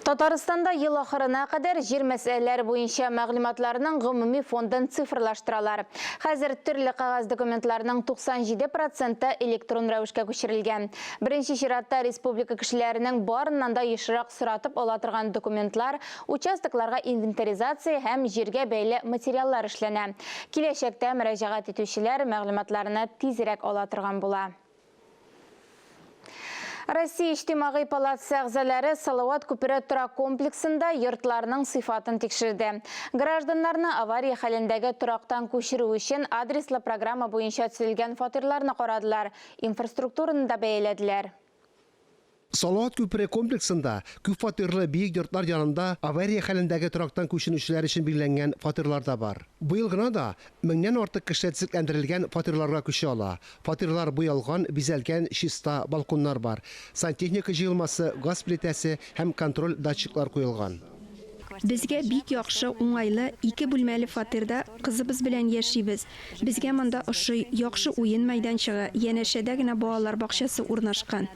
Татарстанда ел ахырына кадәр җир мәсьәләләре буенча мәгълүматларның гомуми фондын цифрлаштыралар. Хәзер төрле кәгазь документларның 97 проценты электрон рәвешкә күчерелгән. Беренче чиратта республика кешеләренең барыннан да ешрак соратып ала торган документлар, участокларга инвентаризация һәм җиргә бәйле материаллар эшләнә. Киләчәктә мөрәҗәгать итүчеләр мәгълүматларны тизрәк ала торган була. Россия Иҗтимагый палатасы әгъзалары Салават күпере торак комплексында йортларның сыйфатын тикшерде. Гражданнарны авария хәлендәге торактан күчерү өчен адреслы программа буенча төзелгән фатирларны карадылар, инфраструктураны да бәяләделәр. Салават күпере комплексында күпфатирлы биек йортлар янында авария хәлендәге торактан күченүчеләр өчен билгеләнгән фатирлар да бар. Быел гына да меңнән артык кеше төзекләндерелгән фатирларга күчә ала. Фатирлар буялган, бизәлгән, чиста, балконнар бар. Сантехника җыелмасы, газ плитәсе һәм контроль датчиклар куелган. Безгә бик яхшы, уңайлы, ике бүлмәле фатирда кызыбыз белән яшибез. Безгә монда ошый, яхшы уен мәйданчыгы, янәшәдә генә балалар бакчасы урнашкан.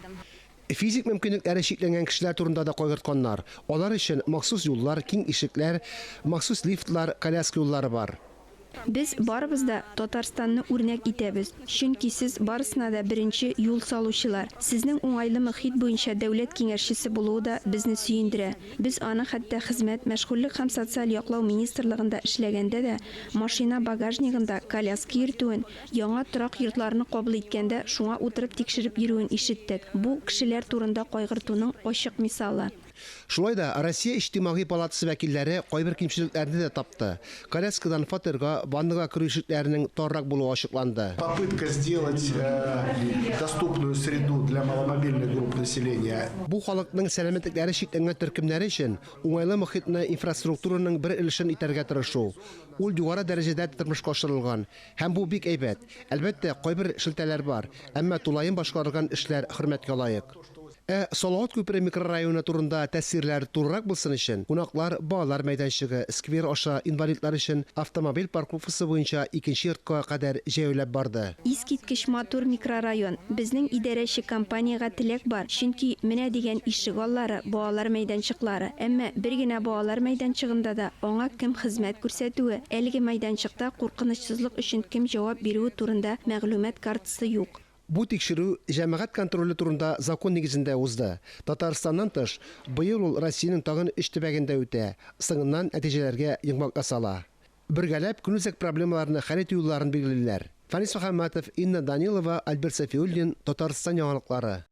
Физик мөмкинлекләре чикләнгән кешеләр турында да кайгыртканнар. Алар өчен махсус юллар, киң ишекләр, махсус лифтлар, коляска юллары бар. Без барыбыз да Татарстанны үрнәк итәбез, чөнки сез барысына да беренче юл салучылар. Сезнең уңайлы мохит буенча дәүләт киңәшчесе булуы да безне сөендерә. Без аны хәтта Хезмәт, мәшгульлек һәм социаль яклау министрлыгында эшләгәндә дә машина багажнигында коляска йөртүен, яңа торак йортларны кабул иткәндә шуңа утырып тикшереп йөрүен ишеттек. Бу, кешеләр турында кайгыртуның ачык мисалы. Шулай да Россия Иҗтимагый палатасы вәкилләре кайбер кимчелекләрне дә тапты. Коляскадан фатирга, ваннага керү ишекләренең таррак булуы ачыкланды. Попытка сделать доступную среду для маломобильных групп населения. Бу халыкның сәламәтлекләре чикләнгән төркемнәре өчен уңайлы мохитне инфраструктураның бер өлешен итәргә тырышу. Ул югары дәрәҗәдә тормышка ашырылган. Һәм бу бик әйбәт. Әлбәттә, кайбер шелтәләр бар, әмма тулаем башкарылган эшләр хөрмәткә лаек. Ә Салават күпере микрорайоны турында тәэсирләр турырак булсын өчен, кунаклар балалар мәйданчыгы, сквер аша инвалидлар өчен автомобиль парковкасы буенча икенче йортка кадәр җәяүләп барды. Искиткеч матур микрорайон. Безнең идарәче компаниягә теләк бар, чөнки менә дигән ишек аллары, балалар мәйданчыклары. Әмма бер генә балалар мәйданчыгында да аңа кем хезмәт күрсәтүе, әлеге мәйданчыкта куркынычсызлык өчен кем җавап бирүе турында мәгълүмат картасы юк. Бу тикшерү җәмәгать контроле турында закон нигезендә узды. Татарстаннан тыш, быел ул Россиянең тагын өч төбәгендә үтә, соңыннан нәтиҗәләргә йомгак ясала. Бергәләп көнүзәк проблемаларны хәл итү юлларын билгелиләр. Фәнис Мөхәммәтов, Инна Данилова, Альберт Сафиуллин, Татарстан яңалыклары.